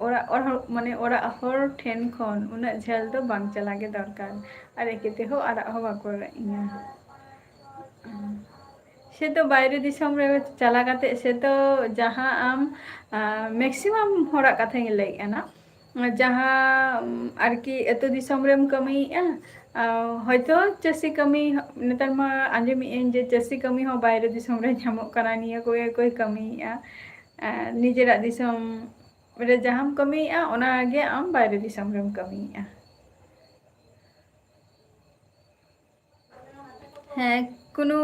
ᱚᱲᱟᱜ, ᱚᱲᱟᱜ, ᱢᱟᱱᱮ ᱚᱲᱟᱜ ᱦᱚᱲ ᱴᱷᱮᱱ ᱠᱷᱚᱱ ᱩᱱᱟᱹᱜ ᱡᱷᱟᱹᱞ ᱫᱚ ᱵᱟᱝ ᱪᱟᱞᱟᱣ ᱜᱮ ᱫᱚᱨᱠᱟᱨ, ᱟᱨ ᱮᱠᱮ ᱛᱮᱦᱚᱸ ᱟᱲᱟᱜ ᱦᱚᱸ ᱵᱟᱠᱚ ᱨᱟᱜ ᱤᱧᱟ᱾ ᱥᱮ ᱛᱚ ᱵᱟᱭᱨᱮ ᱫᱤᱥᱚᱢ ᱨᱮ ᱪᱟᱞᱟᱣ ᱠᱟᱛᱮ ᱥᱮ ᱛᱚ ᱡᱟᱦᱟᱸ ᱟᱢ, ᱟᱸ, maximum ᱦᱚᱲᱟᱜ ᱠᱟᱛᱷᱟᱧ ᱞᱟᱹᱭᱮᱫᱼᱟ ᱱᱟ, ᱡᱟᱦᱟᱸ, ᱩᱢ, ᱟᱨᱠᱤ ᱟᱹᱛᱩ ᱫᱤᱥᱚᱢ ᱨᱮᱢ ᱠᱟᱹᱢᱤᱭᱮᱫᱼᱟ, ᱟᱸ, ᱦᱚᱭᱛᱚ ᱪᱟᱹᱥᱤ ᱠᱟᱹᱢᱤ, ᱱᱮᱛᱟᱨ ᱢᱟ ᱟᱸᱡᱚᱢᱮᱫ ᱟᱹᱧ ᱡᱮ ᱪᱟᱹᱥᱤ ᱠᱟᱹᱢᱤ ᱦᱚᱸ ᱵᱟᱭᱨᱮ ᱫᱤᱥᱚᱢ ᱨᱮ ᱧᱟᱢᱚᱜ ᱠᱟᱱᱟ, ᱱᱤᱭᱟᱹ ᱠᱚᱜᱮ ᱠᱚ ᱠᱟᱹᱢᱤᱭᱮᱫᱼᱟ᱾ ᱟᱸ, ᱱᱤᱡᱮᱨᱟᱜ ᱫᱤᱥᱚᱢ ᱨᱮ ᱡᱟᱦᱟᱸᱢ ᱠᱟᱹᱢᱤᱭᱮᱫᱼᱟ, ᱚᱱᱟᱜᱮ ᱟᱢ ᱵᱟᱭᱨᱮ ᱫᱤᱥᱚᱢ ᱨᱮᱢ ᱠᱟᱹᱢᱤᱭᱮᱫᱼᱟ᱾ ᱦᱮᱸ, ᱠᱩᱱᱩ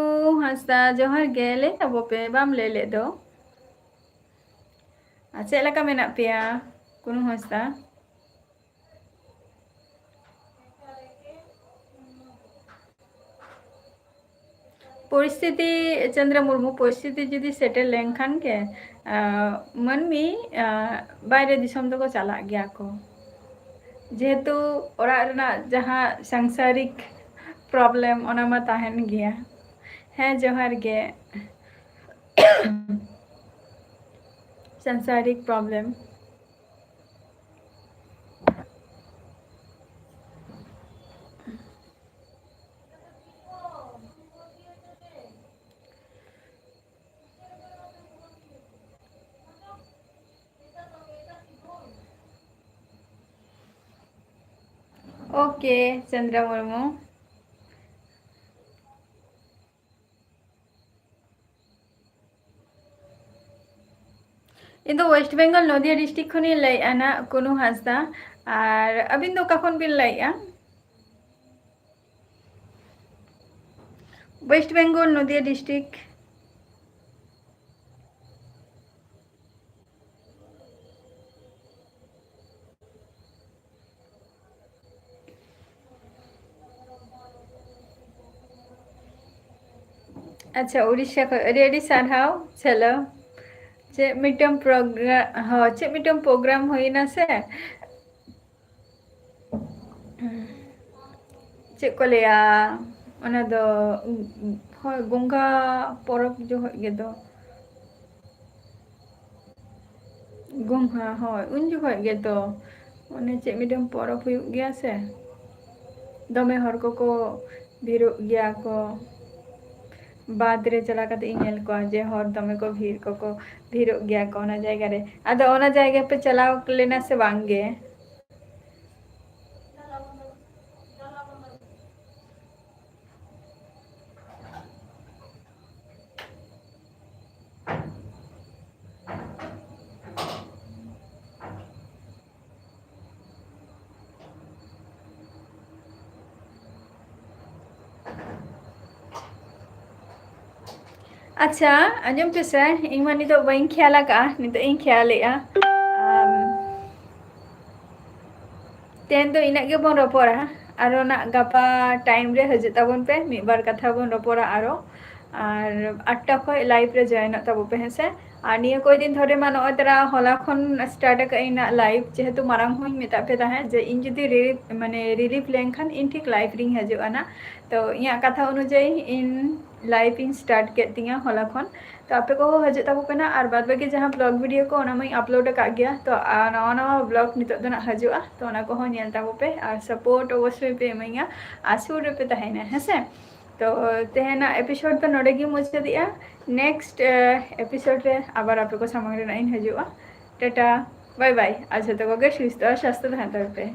ᱦᱟᱸᱥᱫᱟ, ᱡᱚᱦᱟᱨ ᱜᱮ᱾ ᱞᱟᱹᱭ ᱛᱟᱵᱚ ᱯᱮ, ᱵᱟᱢ ᱞᱟᱹᱭ ᱞᱮᱫ ᱫᱚ᱾ ᱟᱨ ᱪᱮᱫ ᱞᱮᱠᱟ ᱢᱮᱱᱟᱜ ᱯᱮᱭᱟ, ᱠᱩᱱᱩ ᱦᱟᱸᱥᱫᱟ? ᱯᱚᱨᱤᱥᱛᱷᱤᱛᱤ, ᱪᱚᱱᱫᱨᱚ ᱢᱩᱨᱢᱩ, ᱯᱚᱨᱤᱥᱛᱷᱤᱛᱤ ᱡᱩᱫᱤ ᱥᱮᱴᱮᱨ ᱞᱮᱱᱠᱷᱟᱱ ᱜᱮ, ᱟᱸ, ᱢᱟᱹᱱᱢᱤ, ᱟᱸ, ᱵᱟᱭᱨᱮ ᱫᱤᱥᱚᱢ ᱫᱚᱠᱚ ᱪᱟᱞᱟᱜ ᱜᱮᱭᱟ ᱠᱚ, ᱡᱮᱦᱮᱛᱩ ᱚᱲᱟᱜ ᱨᱮᱱᱟᱜ ᱡᱟᱦᱟᱸ ᱥᱟᱝᱥᱟᱨᱤᱠ problem, ᱚᱱᱟ ᱢᱟ ᱛᱟᱦᱮᱱ ᱜᱮᱭᱟ᱾ ᱦᱮᱸ, ᱡᱚᱦᱟᱨ ᱜᱮ᱾ ᱥᱟᱝᱥᱟᱨᱤᱠ problem᱾ OK, ᱪᱚᱱᱫᱨᱚ ᱢᱩᱨᱢᱩ᱾ ᱤᱧ ᱫᱚ West Bengal, ᱱᱚᱫᱤᱭᱟ district ᱠᱷᱚᱱᱤᱧ ᱞᱟᱹᱭᱮᱫᱼᱟ ᱱᱟᱜ, ᱠᱩᱱᱩ ᱦᱟᱸᱥᱫᱟ᱾ ᱟᱨ ᱟᱹᱵᱤᱱ ᱫᱚ ᱚᱠᱟ ᱠᱷᱚᱱ ᱵᱤᱱ ᱞᱟᱹᱭᱮᱫᱼᱟ? West Bengal, ᱱᱚᱫᱤᱭᱟ district᱾ ᱟᱪᱪᱷᱟ, ᱩᱲᱤᱥᱥᱟ ᱠᱷᱚᱱ ᱟᱹᱰᱤ ᱟᱹᱰᱤ ᱥᱟᱨᱦᱟᱣ᱾ ᱪᱚᱞᱚ, ᱪᱮᱫ ᱢᱤᱫᱴᱟᱝ ᱯᱨᱳᱜᱨᱟᱢ, ᱦᱚᱸ, ᱪᱮᱫ ᱢᱤᱫᱴᱟᱝ ᱯᱨᱳᱜᱨᱟᱢ ᱦᱩᱭᱱᱟ ᱥᱮ? ᱪᱮᱫ ᱠᱚ ᱞᱟᱹᱭᱟ, ᱚᱱᱟ ᱫᱚ, ᱦᱳᱭ, ᱜᱚᱝᱜᱟ ᱯᱚᱨᱚᱵᱽ ᱡᱚᱠᱷᱚᱡ ᱜᱮ ᱫᱚ᱾ ᱜᱚᱝᱜᱟ, ᱦᱳᱭ, ᱩᱱ ᱡᱚᱠᱷᱚᱡ ᱜᱮ ᱛᱚ᱾ ᱚᱱᱮ ᱪᱮᱫ ᱢᱤᱫᱴᱮᱱ ᱯᱚᱨᱚᱵᱽ ᱦᱩᱭᱩᱜ ᱜᱮᱭᱟ ᱥᱮ, ᱫᱚᱢᱮ ᱦᱚᱲ ᱠᱚᱠᱚ ᱵᱷᱤᱲᱚᱜ ᱜᱮᱭᱟ ᱠᱚ᱾ ᱵᱟᱫᱽ ᱨᱮ ᱪᱟᱞᱟᱣ ᱠᱟᱛᱮ ᱤᱧ ᱧᱮᱞ ᱠᱚᱣᱟ ᱡᱮ ᱦᱚᱲ ᱫᱚᱢᱮ ᱠᱚ ᱵᱷᱤᱲ ᱠᱚᱠᱚ ᱵᱷᱤᱲᱚᱜ ᱜᱮᱭᱟ ᱠᱚ ᱚᱱᱟ ᱡᱟᱭᱜᱟ ᱨᱮ᱾ ᱟᱫᱚ ᱚᱱᱟ ᱡᱟᱭᱜᱟ ᱯᱮ ᱪᱟᱞᱟᱣ ᱞᱮᱱᱟ ᱥᱮ ᱵᱟᱝ ᱜᱮ? ᱟᱪᱪᱷᱟ, ᱟᱸᱡᱚᱢ ᱯᱮᱥᱮ, ᱤᱧ ᱢᱟ ᱱᱤᱛᱚᱜ ᱵᱟᱹᱧ ᱠᱷᱮᱭᱟᱞ ᱟᱠᱟᱫᱼᱟ, ᱱᱤᱛᱚᱜ ᱤᱧ ᱠᱷᱮᱭᱟᱞᱮᱫᱼᱟ᱾ ᱟᱢ, ᱛᱮᱦᱮᱧ ᱫᱚ ᱤᱱᱟᱹᱜ ᱜᱮᱵᱚᱱ ᱨᱚᱯᱚᱲᱟ᱾ ᱟᱨᱚ ᱱᱟᱜ ᱜᱟᱯᱟ time ᱨᱮ ᱦᱤᱡᱩᱜ ᱛᱟᱵᱚᱱ ᱯᱮ, ᱢᱤᱫ ᱵᱟᱨ ᱠᱟᱛᱷᱟ ᱵᱚᱱ ᱨᱚᱯᱚᱲᱟ ᱟᱨᱚ᱾ ᱟᱨ ᱟᱴᱴᱟ ᱠᱷᱚᱡ live ᱨᱮ joinᱚᱜ ᱛᱟᱵᱚ ᱯᱮ, ᱦᱮᱸ ᱥᱮ? ᱟᱨ ᱱᱤᱭᱟᱹ ᱠᱚᱭ ᱫᱤᱱ ᱫᱷᱚᱨᱮ ᱢᱟ ᱱᱚᱜᱼᱚᱭ ᱛᱟᱨᱟ ᱦᱚᱞᱟ ᱠᱷᱚᱱ start ᱟᱠᱟᱫ ᱟᱹᱧ ᱱᱟᱜ live, ᱡᱮᱦᱮᱛᱩ ᱢᱟᱨᱟᱝ ᱦᱚᱸᱧ ᱢᱮᱛᱟᱜ ᱯᱮ ᱛᱟᱦᱮᱸᱫ ᱡᱮ ᱤᱧ ᱡᱩᱫᱤ relief, ᱢᱟᱱᱮ relief ᱞᱮᱱᱠᱷᱟᱱ ᱤᱧ ᱴᱷᱤᱠ live ᱨᱤᱧ ᱦᱤᱡᱩᱜᱼᱟ ᱱᱟᱜ᱾ ᱛᱚ ᱤᱧᱟᱹᱜ ᱠᱟᱛᱷᱟ ᱚᱱᱩᱡᱟᱭᱤ ᱤᱧ live ᱤᱧ start ᱠᱮᱫ ᱛᱤᱧᱟᱹ ᱦᱚᱞᱟ ᱠᱷᱚᱱ᱾ ᱛᱚ ᱟᱯᱮ ᱠᱚᱦᱚᱸ ᱦᱤᱡᱩᱜ ᱛᱟᱵᱚ ᱯᱮ ᱱᱟᱜ, ᱟᱨ ᱵᱟᱫ ᱵᱟᱹᱠᱤ ᱡᱟᱦᱟᱸ vlog video ᱠᱚ ᱚᱱᱟ ᱢᱟᱧ upload ᱟᱠᱟᱫ ᱜᱮᱭᱟ᱾ ᱛᱚ ᱟᱨ ᱱᱟᱣᱟ ᱱᱟᱣᱟ vlog ᱱᱤᱛᱚᱜ ᱫᱚ ᱱᱟᱜ ᱦᱤᱡᱩᱜᱼᱟ, ᱛᱚ ᱚᱱᱟ ᱠᱚᱦᱚᱸ ᱧᱮᱞ ᱛᱟᱵᱚ ᱯᱮ ᱟᱨ support ᱚᱵᱚᱥᱥᱳᱭ ᱯᱮ ᱤᱢᱟᱹᱧᱟ ᱟᱨ ᱥᱩᱨ ᱨᱮᱯᱮ ᱛᱟᱦᱮᱱᱟ, ᱦᱮᱸ ᱥᱮ? ᱛᱚ ᱛᱮᱦᱮᱧᱟᱜ episode ᱫᱚ ᱱᱚᱰᱮ ᱜᱮ ᱢᱩᱪᱟᱹᱫᱮᱜᱼᱟ᱾ Next, ᱮ, episode ᱨᱮ ᱟᱵᱟᱨ ᱟᱯᱮ ᱠᱚ ᱥᱟᱢᱟᱝ ᱨᱮ ᱱᱟᱜ ᱤᱧ ᱦᱤᱡᱩᱜᱼᱟ᱾ ᱴᱟᱴᱟ, bye bye, ᱟᱨ ᱡᱷᱚᱛᱚ ᱠᱚᱜᱮ ᱥᱩᱥᱛᱷ ᱟᱨ ᱥᱟᱥᱛᱷ ᱛᱟᱦᱮᱱ ᱛᱟᱵᱚ ᱯᱮ᱾